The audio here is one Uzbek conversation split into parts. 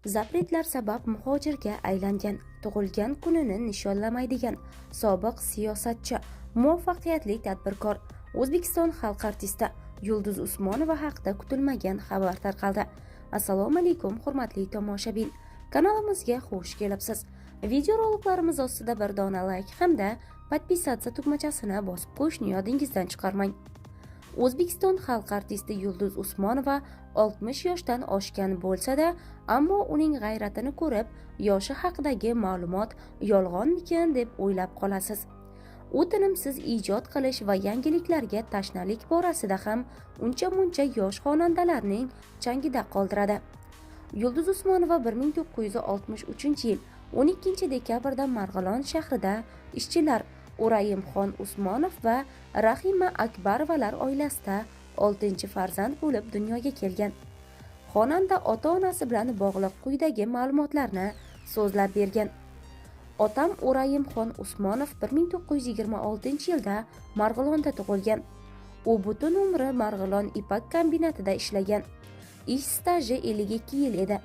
Запретlar sabab muhojirga aylangan, tug'ilgan kunini nishonlamaydigan sobiq siyosatchi, muvaffaqiyatli tadbirkor, O'zbekiston xalq artisti Yulduz Usmonova haqida kutilmagan xabar tarqaldi. Assalomu alaykum, hurmatli tomoshabin. Kanalimizga xush kelibsiz. Videoroliklarimiz ostida bir dona like hamda подписаться tugmachasini bosib qo'yishni yodingizdan chiqarmang. O'zbekiston xalq artisti Yulduz Usmonova 60 yoshdan oshgan bo'lsa-da, ammo uning g'ayratini ko'rib, yoshi haqidagi ma'lumot yolg'onmikin deb o'ylab qolasiz. U tinimsiz ijod qilish va yangiliklarga tashnalik borasida ham uncha-muncha yosh xonandalarning changida qoldiradi. Yulduz Usmonova 1963-yil 12 dekabrda Marg'ilon shahrida ishchilar O'rayimxon Usmonov va Rahima Akbarovalar oilasida 6-farzand bo'lib dunyoga kelgan. Xonanda ota-onasi bilan bog'liq quyidagi ma'lumotlarni so'zlab bergan. Otam O'rayimxon Usmonov 1926-yilda Marg'ilonda tug'ilgan. U butun umri Marg'ilon ipak kombinatida ishlagan. Ish staji 52 yil edi.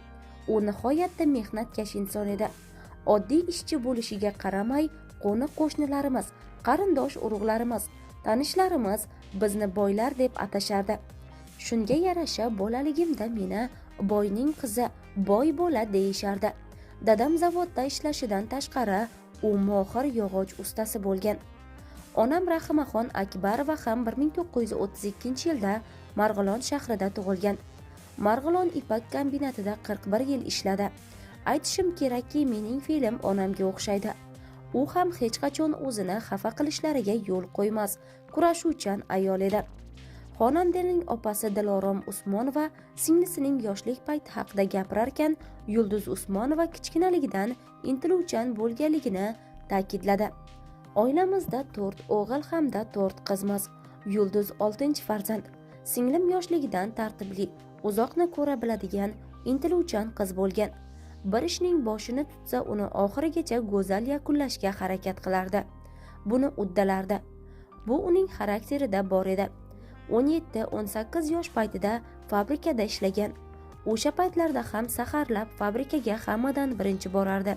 U nihoyatda mehnatkash inson edi. Oddiy ishchi bo'lishiga qaramay, qo'ni qo'shnilarimiz, qarindosh urug'larimiz, tanishlarimiz bizni boylar deb atashardi. Shunga yarasha bolaligimda meni boyning qizi, boy bola deyishardi. Dadam zavodda ishlashidan tashqari, u mohir yog'och ustasi bo'lgan. Onam Rahimaxon Akbarova ham 1932-yilda Marg'ilon shahrida tug'ilgan. Marg'ilon ipak kombinatida 41 yil ishladi. Aytishim kerakki, mening fe'lim onamga o'xshaydi. U ham hech qachon o'zini xafa qilishlariga yo'l qo'ymas, kurashuvchan ayol edi. Xonandaning opasi Dilorom Usmonova singlisining yoshlik payti haqida gapirarkan, Yulduz Usmonova kichkinaligidan intiluvchan bo'lganligini ta'kidladi. Oilamizda to'rt o'g'il hamda to'rt qizmiz. Yulduz oltinchi farzand. Singlim yoshligidan tartibli, uzoqni ko'ra biladigan, intiluvchan qiz bo'lgan. Bir ishning boshini tutsa, uni oxirigacha go'zal yakunlashga harakat qilardi. Buni uddalardi. Bu uning xarakterida bor edi. 17-18 yosh paytida fabrikada ishlagan. O'sha paytlarda ham saharlab fabrikaga hammadan birinchi borardi.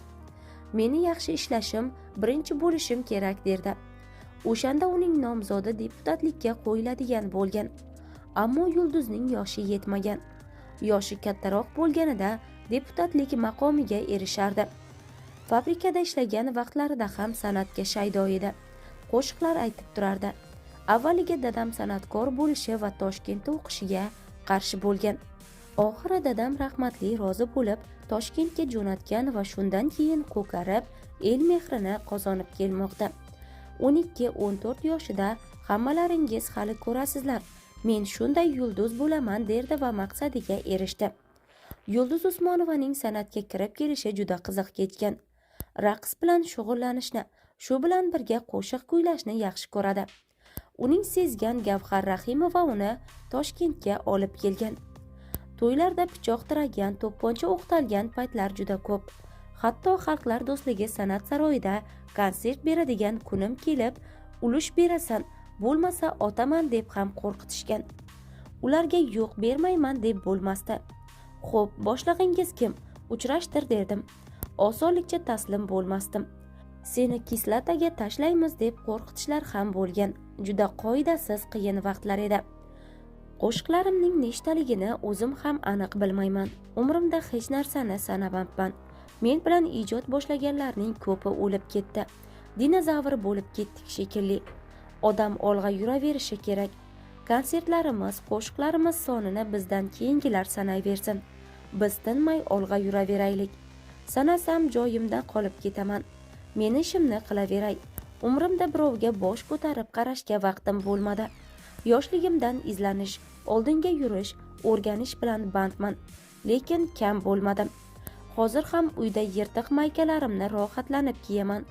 Meni yaxshi ishlashim, birinchi bo'lishim kerak derdi. O'shanda uning nomzodi deputatlikka qo'yiladigan bo'lgan. Ammo Yulduzning yoshi yetmagan. Yoshi kattaroq bo'lganida deputatlik maqomiga erishardi. Fabrikada ishlagan vaqtlarida ham san'atga shaydo edi. Qo'shiqlar aytib turardi. Avvaliga dadam san'atkor bo'lishi va Toshkentda o'qishiga qarshi bo'lgan. Oxiri dadam rahmatli rozi bo'lib, Toshkentga jo'natgan va shundan keyin ko'karib, el mehrini qozonib kelmoqda. 12-14 yoshida hammalaringiz hali ko'rasizlar, men shunday yulduz bo'laman derdi va maqsadiga erishdi. Yulduz Usmonovaning san'atga kirib kelishi juda qiziq kechgan. Raqs bilan shug'ullanishni, shu bilan birga qo'shiq kuylashni yaxshi ko'radi. Uning sezgan Gavhar Rahimova uni Toshkentga olib kelgan. To'ylarda pichoq tiragan, to'pponcha o'qtalgan paytlar juda ko'p. Hatto Xalqlar do'stligi san'at saroyida konsert beradigan kunim kelib, ulush berasan, bo'lmasa otaman deb ham qo'rqitishgan. Ularga yo'q, bermayman deb bo'lmasdi. Xo'p, boshlig'ingiz kim? Uchrashtir derdim. Osonlikcha taslim bo'lmasdim. Seni kislotaga tashlaymiz deb qo'rqitishlar ham bo'lgan. Juda qoidasiz qiyin vaqtlar edi. Qo'shiqlarimning nechtaligini o'zim ham aniq bilmayman. Umrimda hech narsani sanamabman. Men bilan ijod boshlaganlarning ko'pi o'lib ketdi. Dinozavr bo'lib ketdik shekilli. Odam olg'a yuraverishi kerak. Konsertlarimiz, qo'shiqlarimiz sonini bizdan keyingilar sanayversin. Biz tinmay olg'a yuraveraylik. Sanasam joyimda qolib ketaman. Meni ishimni qilaveray. Umrimda birovga bosh ko'tarib qarashga vaqtim bo'lmadi. Yoshligimdan izlanish, oldinga yurish, o'rganish bilan bandman. Lekin kam bo'lmadim. Hozir ham uyda yirtiq maykalarimni rohatlanib kiyaman.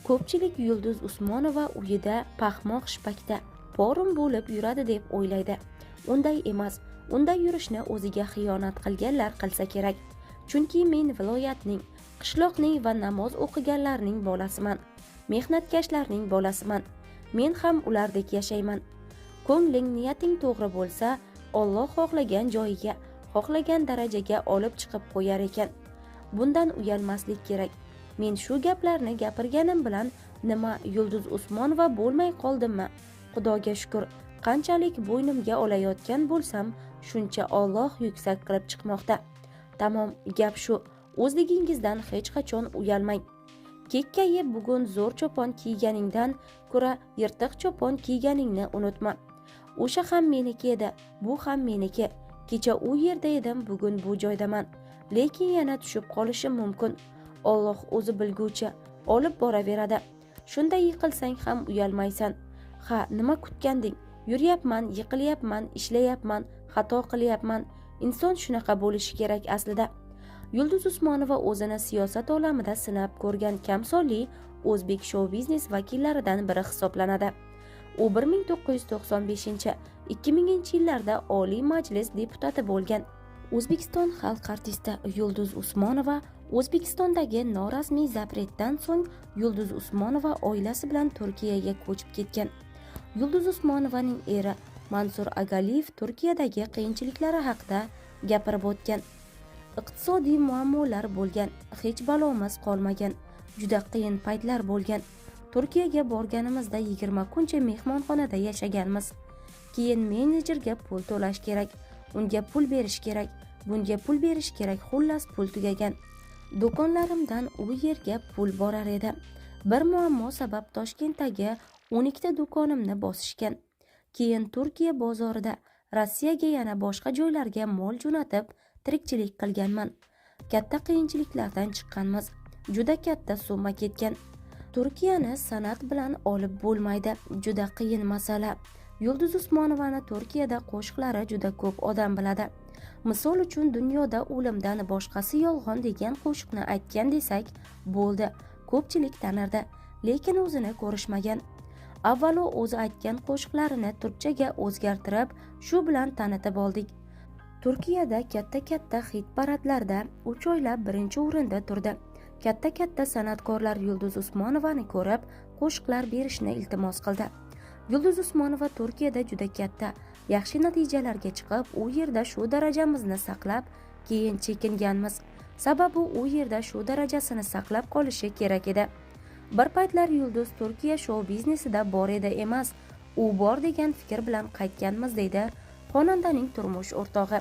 Ko'pchilik Yulduz Usmonova uyida paxmoq shipakda, porum bo'lib yuradi deb o'ylaydi. Unday emas. Unday yurishni o'ziga xiyonat qilganlar qilsa kerak. Chunki men viloyatning, qishloqning va namoz o'qiganlarning bolasiman. Mehnatkashlarning bolasiman. Men ham ulardek yashayman. Ko'ngling, niyating to'g'ri bo'lsa, Alloh xohlagan joyiga, xohlagan darajaga olib chiqib qo'yar ekan. Bundan uyalmaslik kerak. Men shu gaplarni gapirganim bilan nima Yulduz Usmonova bo'lmay qoldimmi? Xudoga shukr, qanchalik bo'ynimga olayotgan bo'lsam, shuncha Alloh yuksak qilib chiqmoqda. Tamom, gap shu. O'zligingizdan hech qachon uyalmang. Kekkayib bugun zo'r chopon kiyganingdan ko'ra yirtiq chopon kiyganingni unutma. O'sha ham meniki edi, bu ham meniki. Kecha u yerda edim, bugun bu joydaman. Lekin yana tushib qolishim mumkin. Alloh o'zi bilguvchi, olib boraveradi. Shunda yiqilsang ham uyalmaysan. Ha, nima kutganding? Yuryapman, yiqilyapman, ishlayapman, xato qilyapman. Inson shunaqa bo'lishi kerak aslida. Yulduz Usmonova o'zini siyosat olamida sinab ko'rgan kamsonli o'zbek shou-biznes vakillaridan biri hisoblanadi. U 1995-2000 yillarda Oliy Majlis deputati bo'lgan. O'zbekiston xalq artisti Yulduz Usmonova O'zbekistondagi norasmiy zapretdan so'ng Yulduz Usmonova oilasi bilan Turkiyaga ko'chib ketgan. Yulduz Usmonovaning eri Mansur Agaliyev Turkiyadagi qiyinchiliklari haqida gapirib o'tgan. Iqtisodiy muammolar bo'lgan, hech balomiz qolmagan, juda qiyin paytlar bo'lgan. Turkiyaga borganimizda 20 kuncha mehmonxonada yashaganmiz. Keyin menejerga pul to'lash kerak, unga pul berish kerak, bunga pul berish kerak, xullas pul tugagan. Do'konlarimdan u yerga pul borar edi. Bir muammo sabab Toshkentdagi 12 ta do'konimni bosishgan. Keyin Turkiya bozorida, Rossiyaga yana boshqa joylarga mol jo'natib tirikchilik qilganman. Katta qiyinchiliklardan chiqqanmiz. Juda katta summa ketgan. Turkiyani san'at bilan olib bo'lmaydi. Juda qiyin masala. Yulduz Usmonovani Turkiyada qo'shiqlari juda ko'p odam biladi. Misol uchun dunyoda o'limdan boshqasi yolg'on degan qo'shiqni aytgan desak bo'ldi, ko'pchilik tanirdi, lekin o'zini ko'rishmagan. Avvalo o'zi aytgan qo'shiqlarini turkchaga o'zgartirib, shu bilan tanitib oldik. Turkiyada katta-katta hit paradlarda 3 oylab birinchi o'rinda turdi. Katta-katta san'atkorlar Yulduz Usmonovani ko'rib, qo'shiqlar berishni iltimos qildi. Yulduz Usmonova Turkiyada juda katta, yaxshi natijalarga chiqib, u yerda shu darajamizni saqlab, keyin chekinganmiz. Sababi u yerda shu darajasini saqlab qolishi kerak edi. Bir paytlar Yulduz Turkiya shou biznesida bor edi emas, u bor degan fikr bilan qaytganmiz, deydi xonandaning turmush o'rtog'i.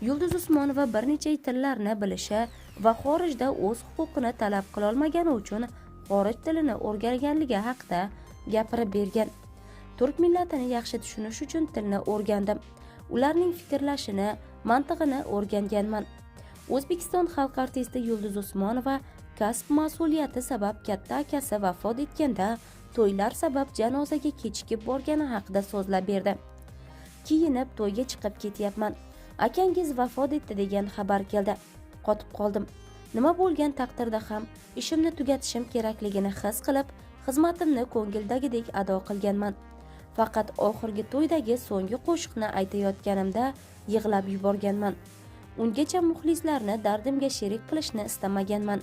Yulduz Usmonova bir necha tillarni bilishi va xorijda o'z huquqini talab qila olmagani uchun xorij tilini o'rganganligi haqida gapirib bergan. Turk millatini yaxshi tushunish uchun tilni o'rgandim. Ularning fikrlashini, mantig'ini o'rganganman. O'zbekiston xalq artisti Yulduz Usmonova kasb mas'uliyati sabab katta akasi vafot etganda to'ylar sabab janozaga kechikib borgani haqida so'zlab berdi. Kiyinib to'yga chiqib ketyapman. Akangiz vafot etdi degan xabar keldi. Qotib qoldim. Nima bo'lgan taqdirda ham ishimni tugatishim kerakligini his qilib, xizmatimni ko'ngildagidek ado qilganman. Faqat oxirgi to'ydagi so'nggi qo'shiqni aytayotganimda yig'lab yuborganman. Ungacha muxlislarni dardimga sherik qilishni istamaganman.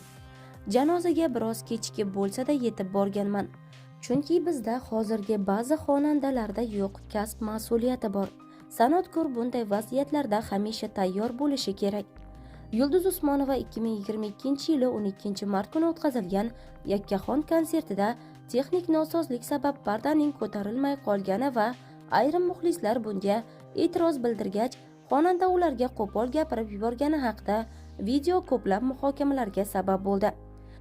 Janozaga biroz kechikib bo'lsa-da yetib borganman. Chunki bizda hozirgi ba'zi xonandalarda yo'q kasb mas'uliyati bor. San'atkor bunday vaziyatlarda hamisha tayyor bo'lishi kerak. Yulduz Usmonova 2022-yili 12 mart kuni o'tkazilgan Yakkaxon konsertida texnik nosozlik sabab pardaning ko'tarilmay qolgani va ayrim muxlislar bunga e'tiroz bildirgach, xonanda ularga qo'pol gapirib yuborgani haqida video ko'plab muhokamalarga sabab bo'ldi.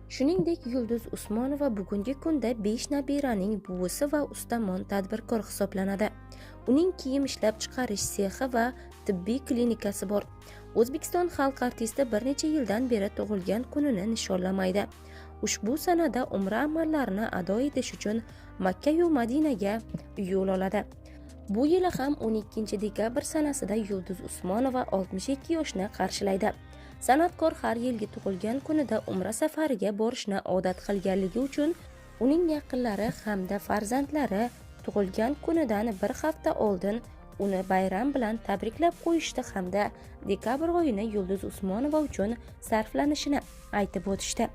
Shuningdek, Yulduz Usmonova bugungi kunda 5 nabiraning buvisi va ustamon tadbirkor hisoblanadi. Uning kiyim ishlab chiqarish sexi va tibbiy klinikasi bor. O'zbekiston xalq artisti bir necha yildan beri tug'ilgan kunini nishonlamaydi. Ushbu sanada umra amallarini ado etish uchun Makka yu Madinaga yo'l oladi. Bu yili ham 12 dekabr sanasida Yulduz Usmonova 62 yoshni qarshilaydi. San'atkor har yilgi tug'ilgan kunida umra safariga borishni odat qilganligi uchun uning yaqinlari hamda farzandlari tug'ilgan kunidan bir hafta oldin uni bayram bilan tabriklab qo'yishdi hamda dekabr oyini Yulduz Usmonova uchun sarflanishini aytib o'tishdi.